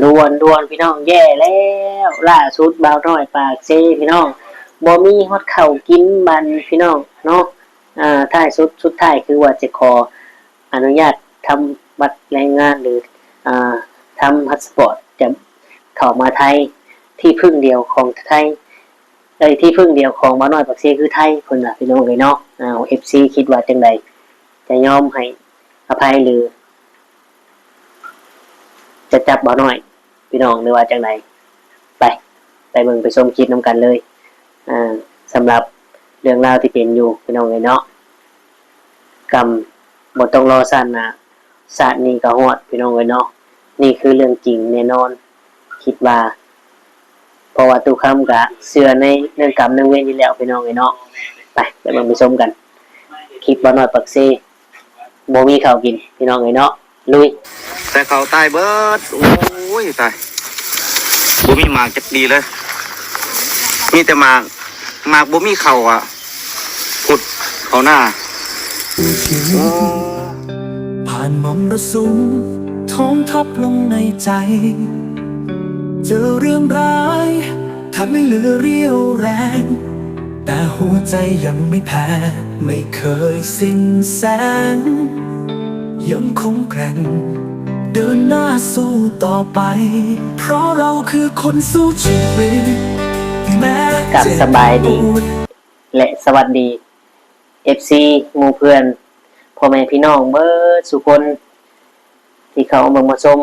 ດ່ວນໆ ພີ່ນ້ອງ ແຍ່ແລ້ວ ລ່າສຸດບ່າວນ້ອຍປາກເຊ ພີ່ນ້ອງ ບໍ່ມີຮອດເຂົ້າກິນບາດນີ້ ພີ່ນ້ອງເນາະ. ອາ ທ້າຍສຸດ ສຸດທ້າຍຄືວ່າຈະຂໍອະນຸຍາດທຳບັດແຮງງານ ຫຼື ອາ ທຳພາສປອດ ຈະເຂົ້າມາໄທ ທີ່ເພິ່ງດຽວຂອງໄທ ເອີຍ ທີ່ເພິ່ງດຽວຂອງບ່າວນ້ອຍປາກເຊຄືໄທ ເພິ່ນວ່າ ພີ່ນ້ອງເອີຍເນາະ. ເອົາ ເອັຟຊີ ຄິດວ່າຈັ່ງໃດ? ຈະຍອມໃຫ້ອະໄພ ຫຼື ຈະຈັບບ່າວນ້ອຍ ພີ່ນ້ອງ ຫຼືວ່າຈັ່ງໃດ? ໄປ ໄປເບິ່ງໄປຊົມຄລິບນຳກັນເລີຍ. ອາ ສຳລັບເລື່ອງລາວທີ່ເປັນຢູ່ ພີ່ນ້ອງເອີຍເນາະ, ກຳບໍ່ຕ້ອງລໍຊາດໜ້າ ຊາດນີ້ກໍຮອດ ພີ່ນ້ອງເອີຍເນາະ. ນີ້ຄືເລື່ອງຈິງແນ່ນອນ ຄິດວ່າ ເພາະວ່າຕູ້ຄຳກະເຊື່ອໃນເລື່ອງກຳເລື່ອງເວນຢູ່ແລ້ວ ພີ່ນ້ອງເອີຍເນາະ. ໄປ ໄປເບິ່ງໄປຊົມກັນ ຄລິບບ່າວນ້ອຍປາກເຊ ບໍ່ມີເຂົ້າກິນ ພີ່ນ້ອງເອີຍເນາະ. ລຸຍ. ແຕ່ເຂົາຕາຍເບິດ. ໂອ້ຍ ຕາຍ ບໍ່ມີໝາກຈັກດີເລີຍ ມີແຕ່ໝາກ ໝາກບໍ່ມີເຂົ້າອະ ພຸດເຂົ້ານາ. ໂອ້ ຜ່านมรสุม ท้องทับลงในใจ เจอเรื่องร้าย แทบไม่เหลือเรี่ยวแรง แต่หัวใจยังไม่แพ้ ไม่เคยสิ้นแสง ยังคงแกร่ง เดินหน้าสู้ต่อไป เพราะเราคือคนสู้ชีวิต แม้ ກາບ ເจ็ບ ສະບາຍດີ ປวด ແລະ ສະຫວັດດີ ເອັຟຊີ ໝູ່ເພື່ອນ ພໍ່ແມ່ພີ່ນ້ອງເບິດສູ່ຄົນ ທີ່ເຂົ້າມາເບິ່ງມາຊົມ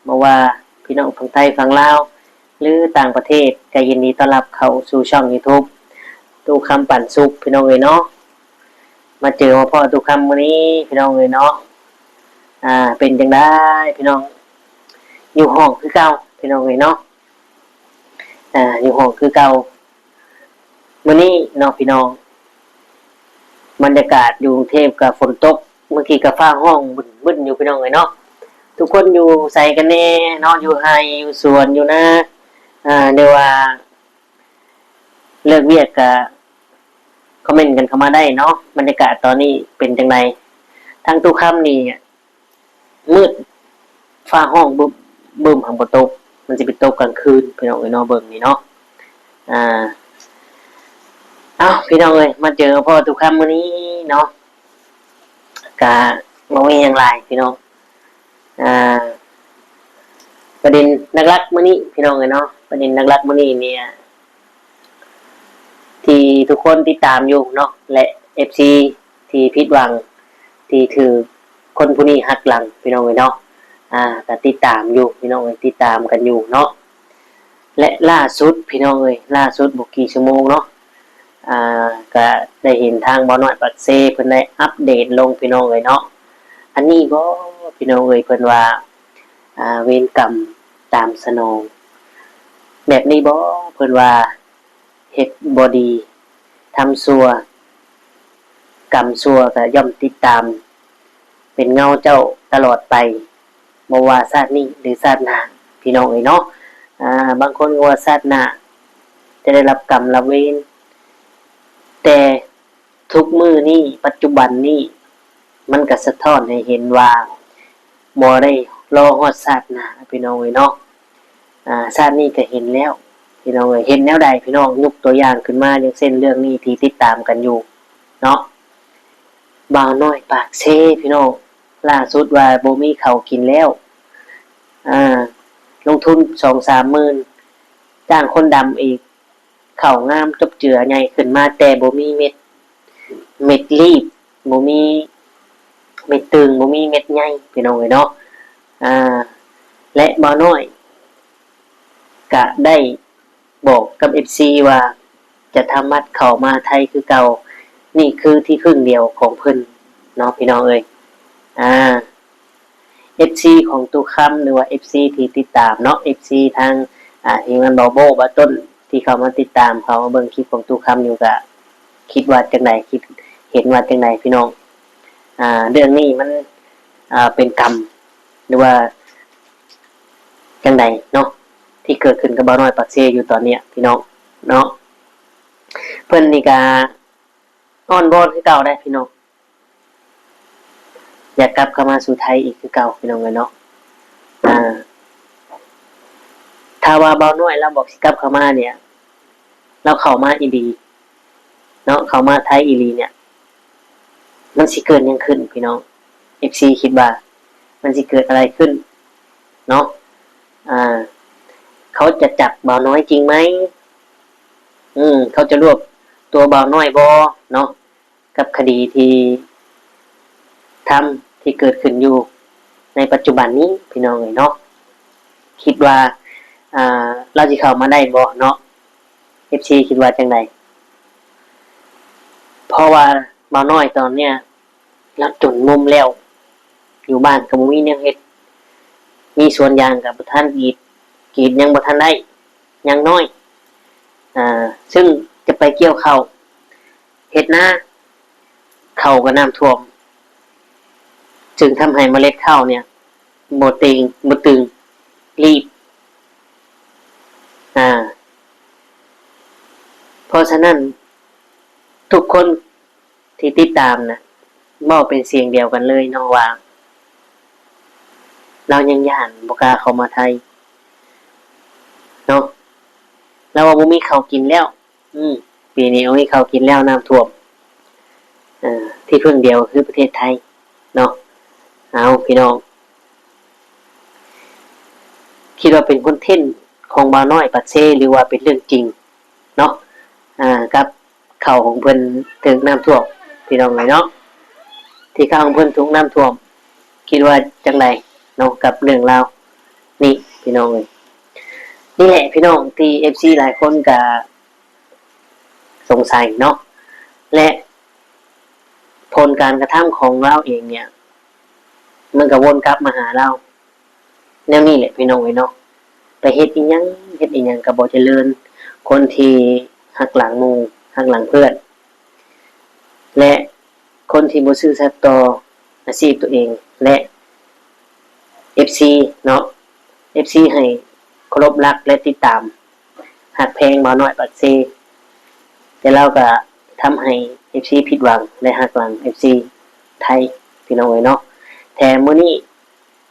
ບໍ່ວ່າພີ່ນ້ອງຝັ່ງໄທຝັ່ງລາວ ຫຼື ຕ່າງປະເທດ ກໍຍິນດີຕ້ອນຮັບເຂົ້າສູ່ຊ່ອງຢູທູບ ຕູ້ຄຳປັນສຸກ ພີ່ນ້ອງເອີຍເນາະ. ມາເຈີມາພໍ້ຕູ້ຄຳມື້ນີ້ ພີ່ນ້ອງເອີຍເນາະ. ອາ ເປັນຈັ່ງໃດພີ່ນ້ອງ? ຢູ່ຫ້ອງຄືເກົ່າ ພີ່ນ້ອງເອີຍເນາະ. ອາ ຢູ່ຫ້ອງຄືເກົ່າ. ມື້ນີ້ເນາະພີ່ນ້ອງ ບັນຍາກາດຢູ່ກຸງເທບກໍຝົນຕົກ ມື້ກີ້ກໍຟ້າຮ້ອງບຶ້ນໆຢູ່ ພີ່ນ້ອງເອີຍເນາະ. ທຸກຄົນຢູ່ໃສກັນແນ່ເນາະ? ຢູ່ໄຮ່ຢູ່ສວນຢູ່ນາ ອາ ຫຼືວ່າເລີກວຽກກໍຄອມເມັນກັນເຂົ້າມາໄດ້ເນາະ. ບັນຍາກາດຕອນນີ້ເປັນຈັ່ງໃດ? ທາງຕູ້ຄຳນີ້ ມືດ ຟ້າຮ້ອງບຶ້ມບຶ້ມ ຫາກບໍ່ຕົກ ມັນຊິໄປຕົກກາງຄືນ ພີ່ນ້ອງເອີຍເນາະ. ເບິ່ງນີ້ເນາະ ອາ ເອົ້າ ພີ່ນ້ອງເອີຍ ມາເຈີມາພໍ້ຕູ້ຄຳມື້ນີ້ເນາະ ກະບໍ່ມີຫຍັງຫຼາຍພີ່ນ້ອງ. ອາ ປະເດັນຫຼັກໆມື້ນີ້ ພີ່ນ້ອງເອີຍເນາະ ປະເດັນຫຼັກໆມື້ນີ້ນີ້ ທີ່ທຸກຄົນຕິດຕາມຢູ່ເນາະ ແລະ ເອັຟຊີ ທີ່ຜິດຫວັງ ທີ່ຖືກຄົນຜູ້ນີ້ຫັກຫຼັງ ພີ່ນ້ອງເອີຍເນາະ. ອາ ກໍຕິດຕາມຢູ່ ພີ່ນ້ອງເອີຍ ຕິດຕາມກັນຢູ່ເນາະ. ແລະ ລ່າສຸດ ພີ່ນ້ອງເອີຍ ລ່າສຸດບໍ່ກີ່ຊົ່ວໂມງເນາະ ອາ ກໍໄດ້ເຫັນທາງບ່າວນ້ອຍປາກເຊ ເພິ່ນໄດ້ອັບເດດລົງ ພີ່ນ້ອງເອີຍເນາະ. ອັນນີ້ບໍ ພີ່ນ້ອງເອີຍ ເພິ່ນວ່າ ອາ ເວນກຳຕາມສະໜອງ ແບບນີ້ບໍ ເພິ່ນວ່າ ເຮັດບໍ່ດີ ທຳຊົ່ວ ກຳຊົ່ວກໍຍ່ອມຕິດຕາມເປັນເງົາເຈົ້າຕະຫຼອດໄປ ບໍ່ວ່າຊາດນີ້ ຫຼື ຊາດໜ້າ ພີ່ນ້ອງເອີຍເນາະ. ອາ ບາງຄົນກໍວ່າຊາດໜ້າຈະໄດ້ຮັບກຳຮັບເວນ ແຕ່ ທຸກມື້ນີ້ ປັດຈຸບັນນີ້ ມັນກະສະທ້ອນໃຫ້ເຫັນວ່າ ບໍ່ໄດ້ລໍຮອດຊາດໜ້າ ພີ່ນ້ອງເອີຍເນາະ. ອາ ຊາດນີ້ກະເຫັນແລ້ວ ພີ່ນ້ອງເອີຍ. ເຫັນແນວໃດ ພີ່ນ້ອງ? ຍົກຕົວຢ່າງຂຶ້ນມາ ຢ່າງເຊັ່ນເລື່ອງນີ້ທີ່ຕິດຕາມກັນຢູ່ເນາະ ບ່າວນ້ອຍປາກເຊ ພີ່ນ້ອງ ລ່າສຸດວ່າບໍ່ມີເຂົ້າກິນແລ້ວ ອາ ລົງທຶນສອງສາມໝື່ນ ຈ້າງຄົນດຳອີກ ເຂົ້າງາມຈົບເຈືອໃຫຍ່ຂຶ້ນມາ ແຕ່ບໍ່ມີເມັດ ເມັດລີບ ບໍ່ມີເມັດຕຶງ ບໍ່ມີເມັດໃຫຍ່ ພີ່ນ້ອງເອີຍເນາະ. ອາ ແລະ ບ່າວນ້ອຍກະໄດ້ບອກກັບເອັຟຊີວ່າ ຈະທຳມາດເຂົ້າມາໄທຄືເກົ່າ ນີ້ຄືທີ່ເພິ່ງດຽວຂອງເພິ່ນເນາະ ພີ່ນ້ອງເອີຍ. ອາ ເອັຟຊີຂອງຕູ້ຄຳ ຫຼືວ່າເອັຟຊີທີ່ຕິດຕາມເນາະ ເອັຟຊີທາງ ອາ ທີມງານເບົາໂບ້ ເບົາຕົ້ນ ທີ່ເຂົ້າມາຕິດຕາມ ເຂົ້າມາເບິ່ງຄລິບຂອງຕູ້ຄຳຢູ່ ກະຄິດວ່າຈັ່ງໃດ? ຄິດເຫັນວ່າຈັ່ງໃດພີ່ນ້ອງ? ອາ ເລື່ອງນີ້ມັນ ອາ ເປັນກຳ ຫຼືວ່າຈັ່ງໃດເນາະ ທີ່ເກີດຂຶ້ນກັບບ່າວນ້ອຍປາກເຊຢູ່ຕອນນີ້ພີ່ນ້ອງເນາະ. ເພິ່ນນີ້ກະອ້ອນວອນຄືເກົ່າໄດ໋ພີ່ນ້ອງ ຢາກກັບເຂົ້າມາສູ່ໄທອີກຄືເກົ່າ ພີ່ນ້ອງເອີຍເນາະ. ອາ ຖ້າວ່າບ່າວນ້ອຍລາວບອກຊິກັບເຂົ້າມາເນ່ຍ ລາວເຂົ້າມາອີ່ຫຼີເນາະ ເຂົ້າມາໄທອີ່ຫຼີເນ່ຍ ມັນຊິເກີດຫຍັງຂຶ້ນພີ່ນ້ອງ? ເອັຟຊີຄິດວ່າມັນຊິເກີດອະໄລຂຶ້ນເນາະ? ອ່າ ເຂົາຈະຈັບບ່າວນ້ອຍຈິງໄໝ? ອືມ ເຂົາຈະລວບຕົວບ່າວນ້ອຍບໍ່ເນາະ? ກັບຄະດີທີ່ທຳທີ່ເກີດຂຶ້ນຢູ່ໃນປັດຈຸບັນນີ້ ພີ່ນ້ອງເອີຍເນາະ ຄິດວ່າ ອ່າ ລາວຊິເຂົ້າມາໄດ້ບໍ່ເນາະ? ເອັຟຊີຄິດວ່າຈັ່ງໃດ? ເພາະວ່າບ່າວນ້ອຍຕອນເນີ້ຍລາວຈົນມຸມແລ້ວ ຢູ່ບ້ານກໍບໍ່ມີແນວເຮັດ ມີສວນຢາງກໍບໍ່ທັນກຣີດ ກຣີດຍັງບໍ່ທັນໄດ້ ຍັງນ້ອຍ ອ່າ ຊຶ່ງຈະໄປກ່ຽວເຂົ້າ ເຮັດນາ ເຂົ້າກໍນ້ຳຖ້ວມ ຈຶ່ງທຳໃຫ້ເມລັດເຂົ້າເນ່ຍບໍ່ເຕັງ ບໍ່ຕຶງ ລີບ ອ່າ ເພາະສະນັ້ນ ທຸກຄົນທີ່ຕິດຕາມນະ ເວົ້າເປັນສຽງດຽວກັນເລີຍເນາະວ່າ ລາວຍັງຢ້ານ ບໍ່ກ້າເຂົ້າມາໄທເນາະ ລາວວ່າບໍ່ມີເຂົ້າກິນແລ້ວ ອືມ ປີນີ້ບໍ່ມີເຂົ້າກິນແລ້ວ ນ້ຳຖ້ວມ ເອີ ທີ່ເພິ່ງດຽວຄືປະເທດໄທເນາະ. ເອົາ ພີ່ນ້ອງ ຄິດວ່າເປັນຄອນເທັນຂອງບ່າວນ້ອຍປາກເຊ ຫຼືວ່າເປັນເລື່ອງຈິງເນາະ ອ່າ ກັບເຂົ້າຂອງເພິ່ນຖືກນ້ຳຖ້ວມ ພີ່ນ້ອງເອີຍເນາະ ທີ່ເຂົ້າຂອງເພິ່ນຖືກນ້ຳຖ້ວມ ຄິດວ່າຈັ່ງໃດເນາະ ກັບເລື່ອງລາວນີ້ ພີ່ນ້ອງເອີຍ? ນີ້ແຫຼະ ພີ່ນ້ອງ ທີ່ເອັຟຊີຫຼາຍຄົນກະ ສົງໄສເນາະ ແລະ ຜົນການກະທຳຂອງລາວເອງເນ່ຍ ມັນກະວົນກັບມາຫາລາວແນວນີ້ແຫຼະ ພີ່ນ້ອງເອີຍເນາະ. ໄປເຮັດອີ່ຫຍັງ ເຮັດອີ່ຫຍັງກະບໍ່ຈະເລີນ, ຄົນທີ່ຫັກຫຼັງໝູ່ ຫັກຫຼັງເພື່ອນ ແລະ ຄົນທີ່ບໍ່ຊື່ສັດຕໍ່ອາຊີບຕົວເອງ ແລະ ເອັຟຊີເນາະ ເອັຟຊີໃຫ້ເຄົາລົບຮັກ ແລະ ຕິດຕາມ ຮັກແພງບ່າວນ້ອຍປາກເຊ ແຕ່ລາວກະທຳໃຫ້ເອັຟຊີຜິດຫວັງ ແລະ ຫັກຫຼັງເອັຟຊີໄທ ພີ່ນ້ອງເອີຍເນາະ. ແຖມມື້ນີ້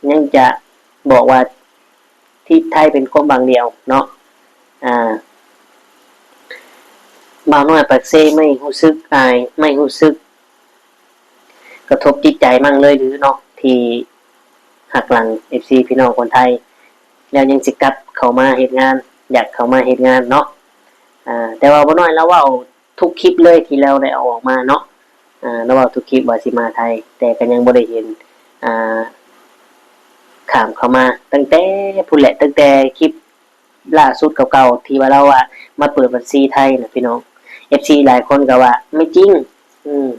ຍັງຈະບອກວ່າ ທີ່ໄທເປັນຄວາມຫວັງດຽວເນາະ ອ່າ ບ່າວນ້ອຍປາກເຊ ໄມ່ຮູ້ສຶກອາຍ ໄມ່ຮູ້ສຶກ ກະທົບຈິດໃຈມັ້ງເລີຍຫຼືເນາະ ທີ່ຫັກຫຼັງເອັຟຊີພີ່ນ້ອງຄົນໄທ ແລ້ວຍັງຊິກັບເຂົ້າມາເຮັດງານ ຢາກເຂົ້າມາເຮັດງານເນາະ. ອ່າ ແຕ່ວ່າບ່າວນ້ອຍລາວເວົ້າທຸກຄລິບເລີຍທີ່ລາວໄດ້ເອົາອອກມາເນາະ ອ່າ ລາວເວົ້າທຸກຄລິບວ່າຊິມາໄທ ແຕ່ກະຍັງບໍ່ໄດ້ເຫັນ ອ່າ ຂ້າມເຂົ້າມາ ຕັ້ງແຕ່ພຸ້ນແຫຼະ ຕັ້ງແຕ່ຄລິບ ລ່າສຸດເກົ່າໆ ທີ່ວ່າລາວວ່າມາເປີດບັນຊີໄທນະພີ່ນ້ອງ ເອັຟຊີຫຼາຍຄົນກໍວ່າ ໄມ່ຈິງ ອືມ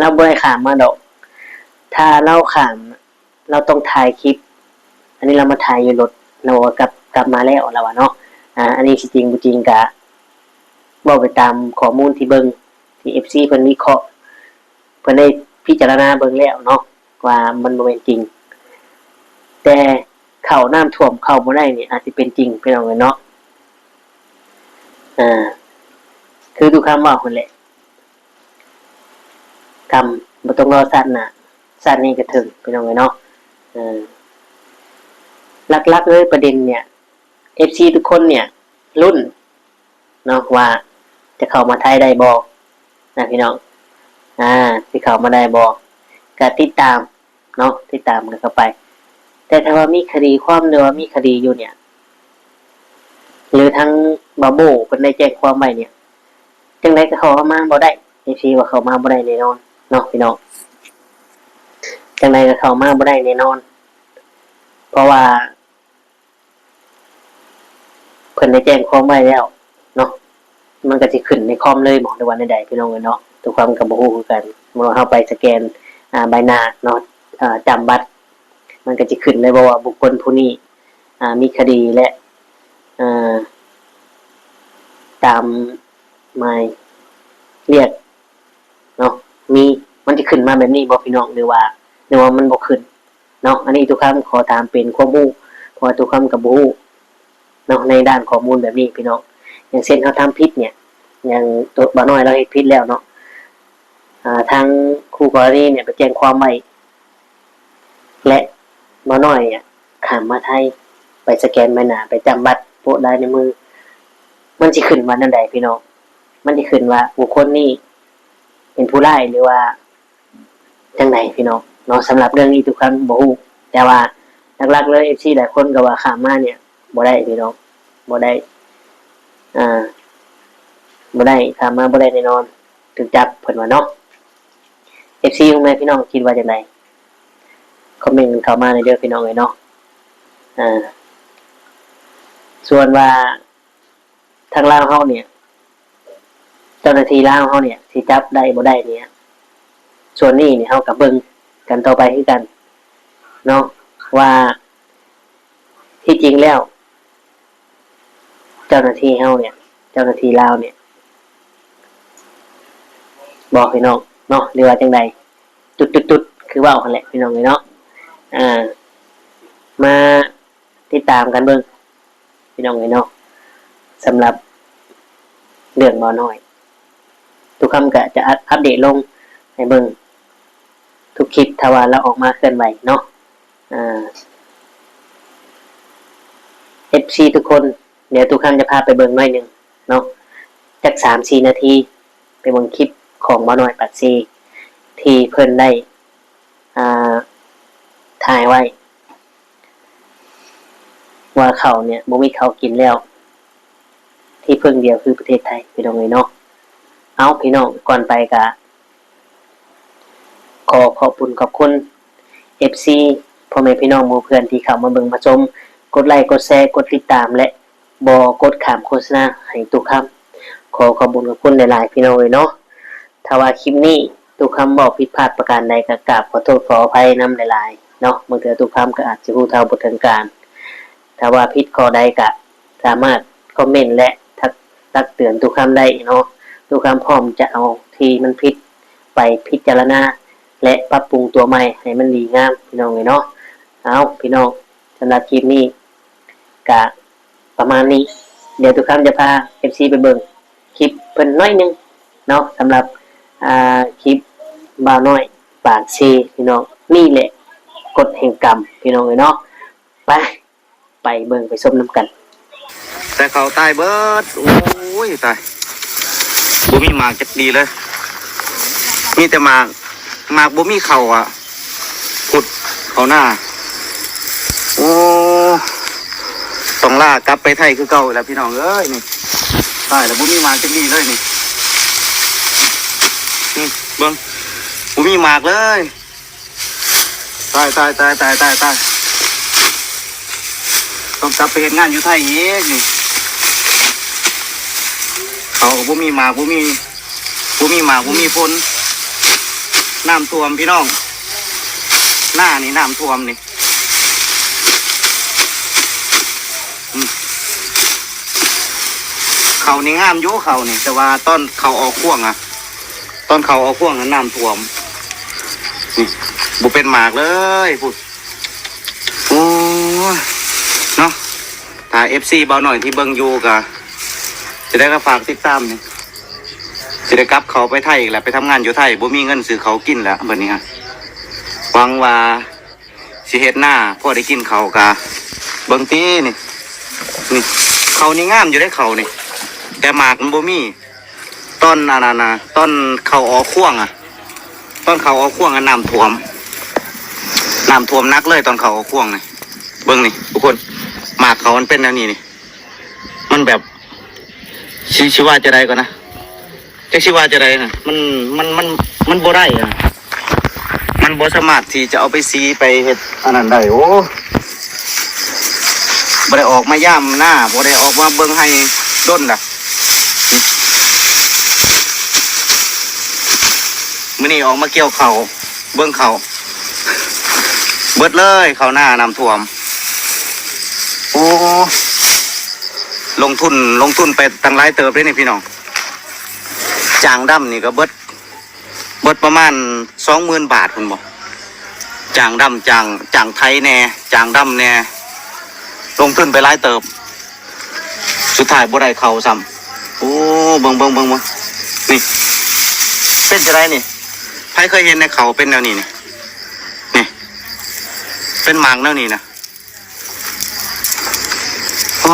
ລາວບໍ່ໄດ້ຂ້າມມາດອກ ຖ້າລາວຂ້າມ ລາວຕ້ອງຖ່າຍຄລິບ ອັນນີ້ລາວມາຖ່າຍຢູ່ລົດ ລາວວ່າກັບ ກັບມາແລ້ວ ລາວວ່າເນາະ. ອ່າ ອັນນີ້ຊິຈິງບໍ່ຈິງກະເວົ້າໄປຕາມຂໍ້ມູນທີ່ເບິ່ງ ທີ່ເອັຟຊີເພິ່ນວິເຄາະ ເພິ່ນໄດ້ພິຈາລະນາເບິ່ງແລ້ວເນາະ ວ່າມັນບໍ່ແມ່ນຈິງ ແຕ່ເຂົ້ານ້ຳຖ້ວມເຂົ້າບໍ່ໄດ້ນີ້ອາດຊິເປັນຈິງ ພີ່ນ້ອງເອີຍເນາະ. ອ່າ ຄືຕຸຄຳເວົ້າຫັ້ນແຫຼະ ກຳບໍ່ຕ້ອງລໍຊາດໜ້າ ຊາດນີ້ກະເຖິງ ພີ່ນ້ອງເອີຍເນາະ. ເອີ ຫຼັກໆເລີຍປະເດັນເນີ້ຍ ເອັຟຊີທຸກຄົນເນີ້ຍລຸ້ນ ເນາະ ວ່າຈະເຂົ້າມາໄທໄດ້ບໍ່ນະພີ່ນ້ອງ ອ່າ ຊິເຂົ້າມາໄດ້ບໍ່ ກະຕິດຕາມເນາະ ຕິດຕາມກັນເຂົ້າໄປ. ແຕ່ຖ້າວ່າມີຄະດີຄວາມ ຫຼືວ່າມີຄະດີຢູ່ເນີ້ຍ ຫຼືທາງບ່າວໂບ້ເພິ່ນໄດ້ແຈ້ງຄວາມໄວ້ເນີ້ຍ ຈັ່ງໃດກະເຂົ້າມາບໍ່ໄດ້ ເອັຟຊີວ່າເຂົ້າມາບໍ່ໄດ້ແນ່ນອນເນາະພີ່ນ້ອງ ຈັ່ງໃດກະເຂົ້າມາບໍ່ໄດ້ແນ່ນອນ ເພາະວ່າ ເພິ່ນໄດ້ແຈ້ງຄວາມໄວ້ແລ້ວເນາະ ມັນກະຊິຂຶ້ນໃນຄອມເລີຍບໍ ຫຼືວ່າແນວໃດພີ່ນ້ອງເອີຍເນາະ ທຸກຄົນກະບໍ່ຮູ້ຄືກັນ. ເມື່ອເຮົາໄປສະແກນ ອ່າ ໃບໜ້າເນາະ ອ່າ ຈຳບັດ ມັນກະຊິຂຶ້ນເລີຍບໍວ່າບຸກຄົນຜູ້ນີ້ ອ່າ ມີຄະດີ ແລະ ອ່າ ຕາມໝາຍລຽກເນາະ ມີ ມັນຈະຂຶ້ນມາແບບນີ້ບໍພີ່ນ້ອງ ຫຼືວ່າ ຫຼືວ່າມັນບໍ່ຂຶ້ນ? ເນາະ ອັນນີ້ຕຸຄຳຂໍຖາມເປັນຄວາມຮູ້ ເພາະວ່າຕຸຄຳກະບໍ່ຮູ້ເນາະ ໃນດ້ານຂໍ້ມູນແບບນີ້ພີ່ນ້ອງ. ຢ່າງເຊັ່ນເຮົາທຳຜິດເນີ້ຍ ຢ່າງໂຕບ່າວນ້ອຍລາວເຮັດຜິດແລ້ວເນາະ ອ່າ ທາງຄູ່ກໍລະນີເນີ້ຍໄປແຈ້ງຄວາມໄວ້ ແລະ ບ່າວນ້ອຍເນີ້ຍຂ້າມມາໄທ ໄປສະແກນໃບໜ້າ ໄປຈຳບັດ ປະລາຍນິ້ວມື ມັນຊິຂຶ້ນວ່າແນວໃດພີ່ນ້ອງ? ມັນຊິຂຶ້ນວ່າບຸກຄົນນີ້ເປັນຜູ້ຮ້າຍ ຫຼືວ່າຈັ່ງໃດພີ່ນ້ອງເນາະ? ສຳລັບເລື່ອງນີ້ທຸກຄົນບໍ່ຮູ້ ແຕ່ວ່າຫຼັກໆເລີຍ ເອັຟຊີຫຼາຍຄົນກໍວ່າຂ້າມມານີ້ບໍ່ໄດ້ພີ່ນ້ອງ ບໍ່ໄດ້ ອ່າ ບໍ່ໄດ້ ຂ້າມມາບໍ່ໄດ້ແນ່ນອນ ຖືກຈັບເພິ່ນວ່າເນາະ. ເອັຟຊີຂອງແມ່ພີ່ນ້ອງຄິດວ່າຈັ່ງໃດ? ຄອມເມັນເຂົ້າມາແດ່ເດີພີ່ນ້ອງເອີຍເນາະ. ອ່າ ສ່ວນວ່າທາງລາວເຮົານີ້ ເຈົ້າໜ້າທີ່ລາວເຮົານີ້ຊິຈັບໄດ້ບໍ່ໄດ້ນີ້ ສ່ວນນີ້ນີ້ເຮົາກໍເບິ່ງກັນຕໍ່ໄປຄືກັນເນາະ ວ່າທີ່ຈິງແລ້ວ ເຈົ້າໜ້າທີ່ເຮົານີ້ ເຈົ້າໜ້າທີ່ລາວນີ້ ບໍ່ພີ່ນ້ອງເນາະ ຫຼືວ່າຈັ່ງໃດ ຈຸດໆໆ ຄືເວົ້າຫັ້ນແຫຼະພີ່ນ້ອງເອີຍເນາະ. ອ່າ ມາຕິດຕາມກັນເບິ່ງພີ່ນ້ອງເອີຍເນາະ ສຳລັບເລື່ອງບ່າວນ້ອຍ ທຸກຄຳກໍຈະອັບ ອັບເດດລົງໃຫ້ເບິ່ງທຸກຄລິບ ຖ້າວ່າລາວອອກມາເຄື່ອນໄຫວເນາະ. ອ່າ ເອັຟຊີທຸກຄົນ ດຽວຕຸຄຳຈະພາໄປເບິ່ງໜ້ອຍໜຶ່ງເນາະ ຈັກສາມສີ່ນາທີ ໄປເບິ່ງຄລິບຂອງບ່າວນ້ອຍປາກເຊ ທີ່ເພິ່ນໄດ້ ອ່າ ຖ່າຍໄວ້ ວ່າເຂົາເນຍບໍ່ມີເຂົ້າກິນແລ້ວ ທີ່ເພິ່ງດຽວຄືປະເທດໄທ ພີ່ນ້ອງເອີຍເນາະ. ເອົາ ພີ່ນ້ອງ ກ່ອນໄປກະ ຂໍຂອບບຸນຂອບຄຸນ ເອັຟຊີ ພໍ່ແມ່ພີ່ນ້ອງໝູ່ເພື່ອນທີ່ເຂົ້າມາເບິ່ງມາຊົມ ກົດໄລ້ ກົດແຊ ກົດຕິດຕາມ ແລະ ບໍ່ກົດຂ້າມໂຄສະນາໃຫ້ຕຸຄຳ ຂໍຂອບບຸນຂອບຄຸນຫຼາຍໆ ພີ່ນ້ອງເອີຍເນາະ. ຖ້າວ່າຄລິບນີ້ຕຸຄຳເວົ້າຜິດພາດປະການໃດ ກໍກາບຂໍໂທດຂໍອະໄພນຳຫຼາຍໆເນາະ ບາງເທື່ອຕຸຄຳກໍອາດຈະຮູ້ເທົ່າບໍ່ເຖິງການ. ຖ້າວ່າຜິດຂໍ້ໃດກໍສາມາດຄອມເມັນ ແລະ ທັກ ຕັກເຕືອນຕຸຄຳໄດ້ເນາະ. ຕຸຄຳພ້ອມຈະເອົາທີ່ມັນຜິດໄປພິຈາລະນາ ແລະ ປັບປຸງຕົວໃໝ່ໃຫ້ມັນດີງາມ ພີ່ນ້ອງເອີຍເນາະ. ເອົາ ພີ່ນ້ອງ ສຳລັບຄລິບນີ້ກະປະມານນີ້ ດຽວຕຸຄຳຈະພາເອັຟຊີໄປເບິ່ງຄລິບເພິ່ນໜ້ອຍໜຶ່ງເນາະ ສຳລັບ ອ່າ ຄລິບບ່າວນ້ອຍປາກເຊ ພີ່ນ້ອງ. ນີ້ແຫຼະກົດແຫ່ງກຳ ພີ່ນ້ອງເອີຍເນາະ. ໄປ ໄປເບິ່ງໄປຊົມນຳກັນ. ແຕ່ເຂົ້າຕາຍເບິດ ໂອ້ຍ ຕາຍ ບໍ່ມີໝາກຈັກດີເລີຍ ມີແຕ່ໝາກ ໝາກບໍ່ມີເຂົ້າອະ ພຸດເຂົ້ານາ. ໂອ້ ຕ້ອງລາກັບໄປໄທຄືເກົ່າແລ້ວ ພີ່ນ້ອງເອີຍ ນີ້ ຕາຍແລ້ວ ບໍ່ມີໝາກຈັກດີເລີຍນີ້ ນີ້ເບິ່ງ ບໍ່ມີໝາກເລີຍ. ຕາຍ ຕາຍ ຕາຍ ຕາຍ ຕາຍ ຕາຍ ຕ້ອງກັບໄປເຮັດງານຢູ່ໄທອີກນີ້ ເຂົາກໍບໍ່ມີໝາກ ບໍ່ມີ ບໍ່ມີໝາກ ບໍ່ມີຜົນ ນ້ຳຖ້ວມພີ່ນ້ອງ ນານີ້ນ້ຳຖ້ວມນີ້ ອືມ ເຂົ້ານີ້ງາມຢູ່ ເຂົ້ານີ້ ແຕ່ວ່າຕອນເຂົ້າອອກພວງອະ ຕອນເຂົ້າອອກພວງນັ້ນນ້ຳຖ້ວມ ນີ້ ບໍ່ເປັນໝາກເລີຍພຸ້ນ. ໂອ້ຍ ເນາະ ຖ້າເອັຟຊີບ່າວນ້ອຍທີ່ເບິ່ງຢູ່ກໍ ຊິໄດ້ກໍຝາກຕິດຕາມນີ້ ຊິໄດ້ກັບເຂົ້າໄປໄທອີກແລ້ວ ໄປທຳງານຢູ່ໄທ ບໍ່ມີເງິນຊື້ເຂົ້າກິນແລ້ວບັດນີ້ຮະ. ຫວັງວ່າ ຊິເຮັດນາພໍໄດ້ກິນເຂົ້າກະ ເບິ່ງຕິນີ້ ນີ້ ເຂົ້ານີ້ງາມຢູ່ເດ້ ເຂົ້ານີ້ ແຕ່ໝາກມັນບໍ່ມີ. ຕອນອັນນັ້ນນະ ຕອນເຂົ້າອອກພວງອະ ຕອນເຂົ້າອອກພວງອະ ນ້ຳຖ້ວມ ນ້ຳຖ້ວມໜັກເລີຍ ຕອນເຂົ້າອອກພວງນີ້. ເບິ່ງນີ້ທຸກຄົນ ໝາກເຂົ້າມັນເປັນແນວນີ້ນີ້ ມັນແບບ ຊິ ຊິວ່າຈັ່ງໃດກ່ອນນະ ຈັກຊິວ່າຈັ່ງໃດນະ ມັນ ມັນ ມັນ ມັນບໍ່ໄດ້ອະ ມັນບໍ່ສາມາດທີ່ຈະເອົາໄປສີໄປເຮັດອັນນັ້ນໄດ້. ໂອ້ ບໍ່ໄດ້ອອກມາຢາມນາ ບໍ່ໄດ້ອອກມາເບິ່ງໄຮ່ດົນລະ. ມື້ນີ້ອອກມາກ່ຽວເຂົ້າ ເບິ່ງເຂົ້າ ເບິດເລີຍ ເຂົ້ານານ້ຳຖ້ວມ. ໂອ້ ລົງທຶນ ລົງທຶນໄປຕັ້ງຫຼາຍເຕີບເດ້ນີ້ພີ່ນ້ອງ. ຈ້າງດຳນີ້ກໍເບິດ ເບິດປະມານສອງໝື່ນບາດພຸ້ນບໍ ຈ້າງດຳ ຈ້າງ ຈ້າງໄຖແດ່ ຈ້າງດຳແດ່ ລົງທຶນໄປຫຼາຍເຕີບ ສຸດທ້າຍບໍ່ໄດ້ເຂົ້າຊ້ຳ. ໂອ້ ເບິ່ງ ເບິ່ງ ເບິ່ງ ເບິ່ງ ນີ້ ເປັນຈັ່ງໃດນີ້? ໃຜເຄີຍເຫັນແດ່ເຂົ້າເປັນແນວນີ້ນີ້? ນີ້ ເປັນໝາກແນວນີ້ນະ. ໂອ້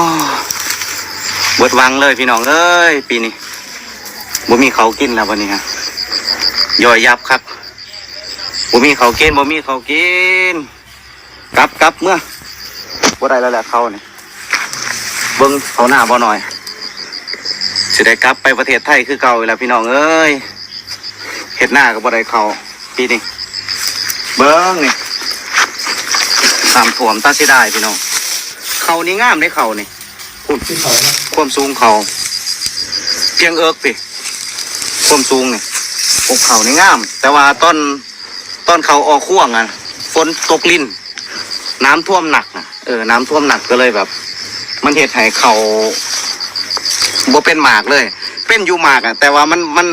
ເບິດວັງເລີຍພີ່ນ້ອງເອີຍ ປີນີ້ບໍ່ມີເຂົ້າກິນແລ້ວບັດນີ້ຮະ ຍ່ອຍຍັບຄັກ ບໍ່ມີເຂົ້າກິນ ບໍ່ມີເຂົ້າກິນ ກັບ ກັບເມືອ ບໍ່ໄດ້ແລ້ວແຫຼະເຂົ້ານີ້ ເບິ່ງເຂົ້ານາບໍ່ໜ້ອຍ ຊິໄດ້ກັບໄປປະເທດໄທຄືເກົ່າອີກແລ້ວພີ່ນ້ອງເອີຍ ເຮັດນາກໍບໍ່ໄດ້ເຂົ້າປີນີ້ ເບິ່ງນີ້ ນ້ຳຖ້ວມຕາເສຍດາຍພີ່ນ້ອງ ເຂົ້ານີ້ງາມເດ້ເຂົ້ານີ້ ພຸ້ນ ຄວາມສູງເຂົ້າ ພຽງເອິກພີ້ ຄວາມສູງນີ້ ໂອ້ ເຂົ້ານີ້ງາມ ແຕ່ວ່າຕອນ ຕອນເຂົ້າອອກຮວງຫັ້ນ ຝົນຕົກລິນ ນ້ຳຖ້ວມໜັກນະ ເອີ ນ້ຳຖ້ວມໜັກ ກໍເລີຍແບບ ມັນເຮັດໃຫ້ເຂົ້າບໍ່ເປັນໝາກເລີຍ ເປັນຢູ່ໝາກອະ ແຕ່ວ່າມັນ ມັນ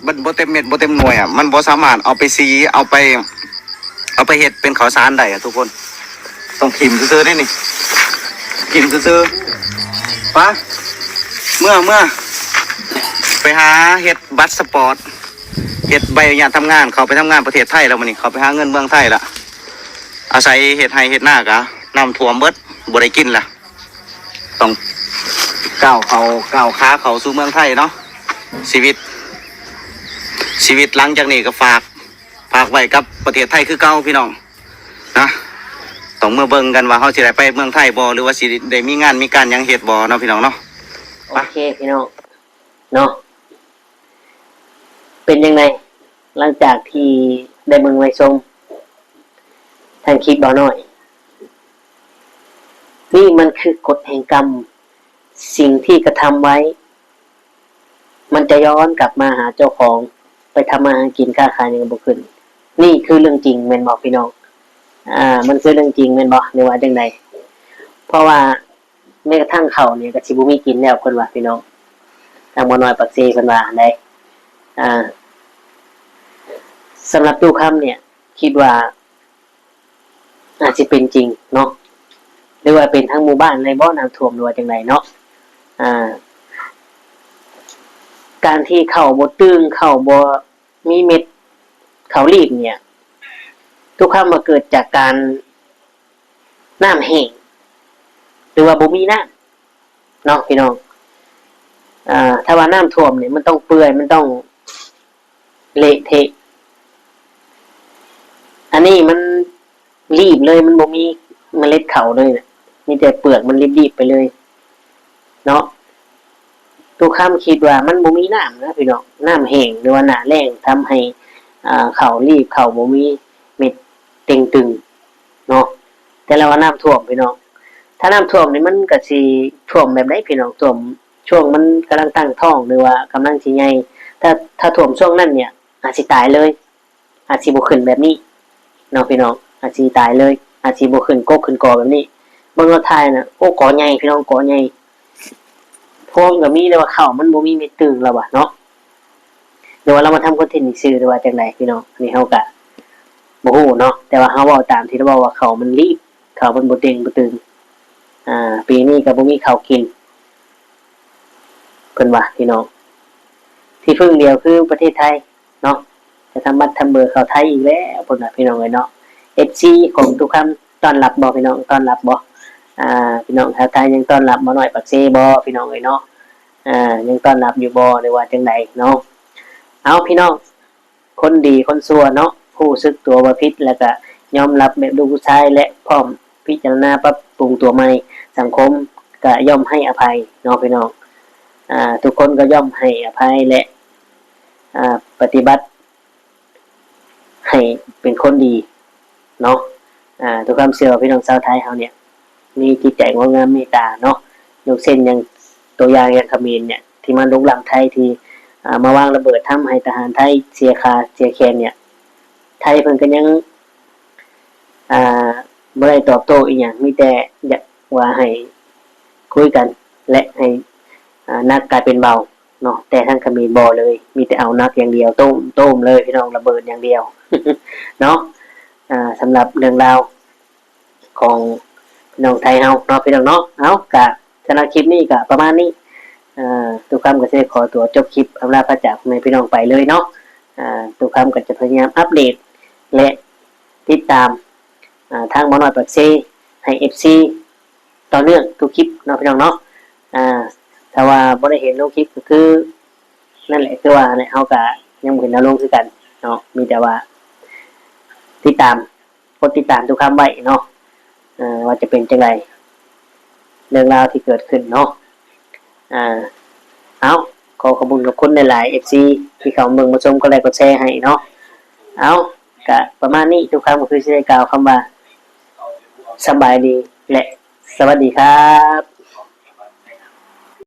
ມັນບໍ່ເຕັມເມັດບໍ່ເຕັມໜ່ວຍອະ ມັນບໍ່ສາມາດເອົາໄປສີ ເອົາໄປ ເອົາໄປເຮັດເປັນເຂົ້າສານໄດ້ອະທຸກຄົນ ຕ້ອງຖິ້ມຊື່ໆເດ້ນີ້ ຖິ້ມຊື່ໆ ໄປ ເມືອ ເມືອ ໄປຫາເຮັດບັດສະປອດ ເຮັດໃບອະນຸຍາດທຳງານ ເຂົ້າໄປທຳງານປະເທດໄທແລ້ວ ມື້ນີ້ເຂົ້າໄປຫາເງິນເມືອງໄທລະ ອາໄສເຮັດໄຮ່ເຮັດນາກະນ້ຳຖ້ວມເບິດ ບໍ່ໄດ້ກິນລະ ຕ້ອງກ້າວເຂົ້າ ກ້າວຂາເຂົ້າສູ່ເມືອງໄທເນາະ ຊີວິດ ຊີວິດຫຼັງຈາກນີ້ກໍຝາກ ຝາກໄວ້ກັບປະເທດໄທຄືເກົ່າພີ່ນ້ອງນະ ຕ້ອງມາເບິ່ງກັນວ່າເຮົາຊິໄດ້ໄປເມືອງໄທບໍ່ ຫຼືວ່າຊິໄດ້ມີງານມີການຫຍັງເຮັດບໍ່ເນາະພີ່ນ້ອງເນາະ ໂອເຄພີ່ນ້ອງເນາະ ເປັນຈັ່ງໃດ ຫຼັງຈາກທີ່ໄດ້ເບິ່ງໄດ້ຊົມທາງຄລິບບ່າວນ້ອຍ ນີ້ມັນຄືກົດແຫ່ງກຳ ສິ່ງທີ່ກະທຳໄວ້ ມັນຈະຍ້ອນກັບມາຫາເຈົ້າຂອງ ໄປທຳມາຫາກິນຄ້າຂາຍຫຍັງກໍບໍ່ຂຶ້ນ ນີ້ຄືເລື່ອງຈິງແມ່ນບໍ່ພີ່ນ້ອງ? ອາ ມັນຄືເລື່ອງຈິງແມ່ນບໍ່ ຫຼືວ່າຈັ່ງໃດ? ເພາະວ່າແມ້ກະທັ້ງເຂົ້ານີ້ກໍຊິບໍ່ມີກິນແລ້ວເພິ່ນວ່າພີ່ນ້ອງ ທາງບ່າວນ້ອຍປາກເຊເພິ່ນວ່າຫັ້ນໃດ ອາ ສຳລັບຕູ້ຄຳນີ້ຄິດວ່າ ອາດຊິເປັນຈິງເນາະ ຫຼືວ່າເປັນທັງໝູ່ບ້ານເລີຍບໍ່ ນ້ຳຖ້ວມ ຫຼືວ່າຈັ່ງໃດເນາະ ອາ ການທີ່ເຂົ້າບໍ່ຕຶງ ເຂົ້າບໍ່ມີເມັດ ເຂົ້າລີບເນີ້ຍ ທຸກຄຳວ່າເກີດຈາກການນ້ຳແຫ້ງ ຫຼືວ່າບໍ່ມີນ້ຳເນາະພີ່ນ້ອງ ອາ ຖ້າວ່ານ້ຳຖ້ວມນີ້ມັນຕ້ອງເປື່ອຍ ມັນຕ້ອງ ເລະເທະ ອັນນີ້ມັນລີບເລີຍ ມັນບໍ່ມີເມລັດເຂົ້າເລີຍນະ ມີແຕ່ເປືອກມັນລີບໆໄປເລີຍເນາະ ຕຸຄຳຄິດວ່າມັນບໍ່ມີນ້ຳນະພີ່ນ້ອງ ນ້ຳແຫ້ງ ຫຼືວ່າໜ້າແລ້ງ ທຳໃຫ້ ອາ ເຂົ້າລີບ ເຂົ້າບໍ່ມີເມັດເຕັງຕຶງເນາະ ແຕ່ລະວ່ານ້ຳຖ້ວມພີ່ນ້ອງ ຖ້ານ້ຳຖ້ວມນີ້ມັນກະຊິຖ້ວມແບບໃດພີ່ນ້ອງ ຖ້ວມ ຊ່ວງມັນກຳລັງຕັ້ງທ້ອງ ຫຼືວ່າກຳລັງຊິໃຫຍ່ ຖ້າ ຖ້າຖ້ວມຊ່ວງນັ້ນເນີ້ຍ ອາດຊິຕາຍເລີຍ ອາດຊິບໍ່ຂຶ້ນແບບນີ້ເນາະພີ່ນ້ອງ ອາດຊິຕາຍເລີຍ ອາດຊິບໍ່ຂຶ້ນກົກຂຶ້ນກໍແບບນີ້ ເບິ່ງລາວຖ່າຍນະ ໂອ້ ກໍໃຫຍ່ພີ່ນ້ອງ ກໍໃຫຍ່ ພວງກໍມີ ແຕ່ວ່າເຂົ້າມັນບໍ່ມີເມັດຕຶງລະວ່າເນາະ ຫຼືວ່າລາວມາທຳຄອນເທັນຊື່ໆ ຫຼືວ່າຈັ່ງໃດພີ່ນ້ອງ ອັນນີ້ເຮົາກະບໍ່ຮູ້ເນາະ ແຕ່ວ່າເຮົາເວົ້າຕາມທີ່ລາວເວົ້າວ່າເຂົ້າມັນລີບ ເຂົ້າມັນບໍ່ເຕັງບໍ່ຕຶງ ອາ ປີນີ້ກໍບໍ່ມີເຂົ້າກິນ ເພິ່ນວ່າພີ່ນ້ອງ ທີ່ເພິ່ງດຽວຄືປະເທດໄທເນາະ ຈະທຳບັດທຳເບີເຂົ້າໄທອີກແລ້ວ ເພິ່ນວ່າພີ່ນ້ອງເອີຍເນາະ ເອັຟຊີ ຂອງຕຸຄຳ ຕ້ອນຮັບບໍ່ພີ່ນ້ອງ ຕ້ອນຮັບບໍ່ ອາ ພີ່ນ້ອງຊາວໄທຍັງຕ້ອນຮັບບໍ່ ນ້ອຍປາກເຊບໍ່ ພີ່ນ້ອງເອີຍເນາະ ອາ ຍັງຕ້ອນຮັບຢູ່ບໍ່ ຫຼືວ່າຈັ່ງໃດເນາະ ເອົາ ພີ່ນ້ອງ ຄົນດີຄົນຊົ່ວເນາະ ຮູ້ສຶກຕົວວ່າຜິດ ແລ້ວກະຍອມຮັບແບບລູກຜູ້ຊາຍ ແລະ ພ້ອມພິຈາລະນາປັບປຸງຕົວໃໝ່ ສັງຄົມກະຍ່ອມໃຫ້ອະໄພເນາະພີ່ນ້ອງ ອາ ທຸກຄົນກໍຍ່ອມໃຫ້ອະໄພ ແລະ ອາ ປະຕິບັດໃຫ້ເປັນຄົນດີເນາະ ອາ ທຸກຄຳເຊື່ອວ່າພີ່ນ້ອງຊາວໄທເຮົາເນີ້ຍ ມີຈິດໃຈງົດງາມເມດຕາເນາະ ຍົກເຊັ່ນຢ່າງ ຕົວຢ່າງຢ່າງຂະເໝນເນີ້ຍ ທີ່ມາລຸກລ້ຳໄທ ທີ່ ອາ ມາວາງລະເບີດທຳໃຫ້ທະຫານໄທເສຍຂາເສຍແຂນເນີ້ຍ ໄທເພິ່ນກໍຍັງ ອາ ບໍ່ໄດ້ຕອບໂຕ້ອີ່ຫຍັງ ມີແຕ່ຢາກວ່າໃຫ້ຄຸຍກັນ ແລະ ໃຫ້ ອາ ໜັກກາຍເປັນເບົາເນາະ ແຕ່ທາງຂະເໝນບໍ່ເລີຍ ມີແຕ່ເອົາໜັກຢ່າງດຽວ ໂຕ້ມ ໂຕ້ມເລີຍພີ່ນ້ອງ ລະເບີດຢ່າງດຽວເນາະ ອາ ສຳລັບເລື່ອງລາວ ຂອງພີ່ນ້ອງໄທເຮົາເນາະ ພີ່ນ້ອງເນາະ ເອົາ ກະສຳລັບຄລິບນີ້ກະປະມານນີ້ ເອີ ຕຸຄຳກໍຊິໄດ້ຂໍຕົວຈົບຄລິບ ອຳລາພາຈາກພໍ່ແມ່ພີ່ນ້ອງໄປເລີຍເນາະ ເອີ ຕຸຄຳກໍຈະພະຍາຍາມອັບເດດ ແລະ ຕິດຕາມ ອາ ທາງໝໍນ້ອຍປາກເຊ ໃຫ້ເອັຟຊີ ຕໍ່ເນື່ອງທຸກຄລິບເນາະ ພີ່ນ້ອງເນາະ ອາ ຖ້າວ່າບໍ່ໄດ້ເຫັນລົງຄລິບກໍຄື ນັ້ນແຫຼະ ຄືວ່າແຫຼະ ເຮົາກໍຍັງບໍ່ເຫັນເອົາລົງຄືກັນເນາະ ມີແຕ່ວ່າຕິດຕາມ ກົດຕິດຕາມຕຸຄຳໄວ້ເນາະ ເອີ ວ່າຈະເປັນຈັ່ງໃດ ເລື່ອງລາວທີ່ເກີດຂຶ້ນເນາະ ອ່າ ເອົາ ຂໍຂອບຄຸນຂອບຄຸນຫຼາຍໆ ເອັຟຊີ ທີ່ເຂົ້າມາເບິ່ງມາຊົມ ກົດໄລກົດແຊໃຫ້ເນາະ ເອົາ ກະປະມານນີ້ ຕຸຄຳກໍຄືຊິໄດ້ກ່າວຄຳວ່າ ສະບາຍດີ ແລະ ສະຫວັດດີຄັບ.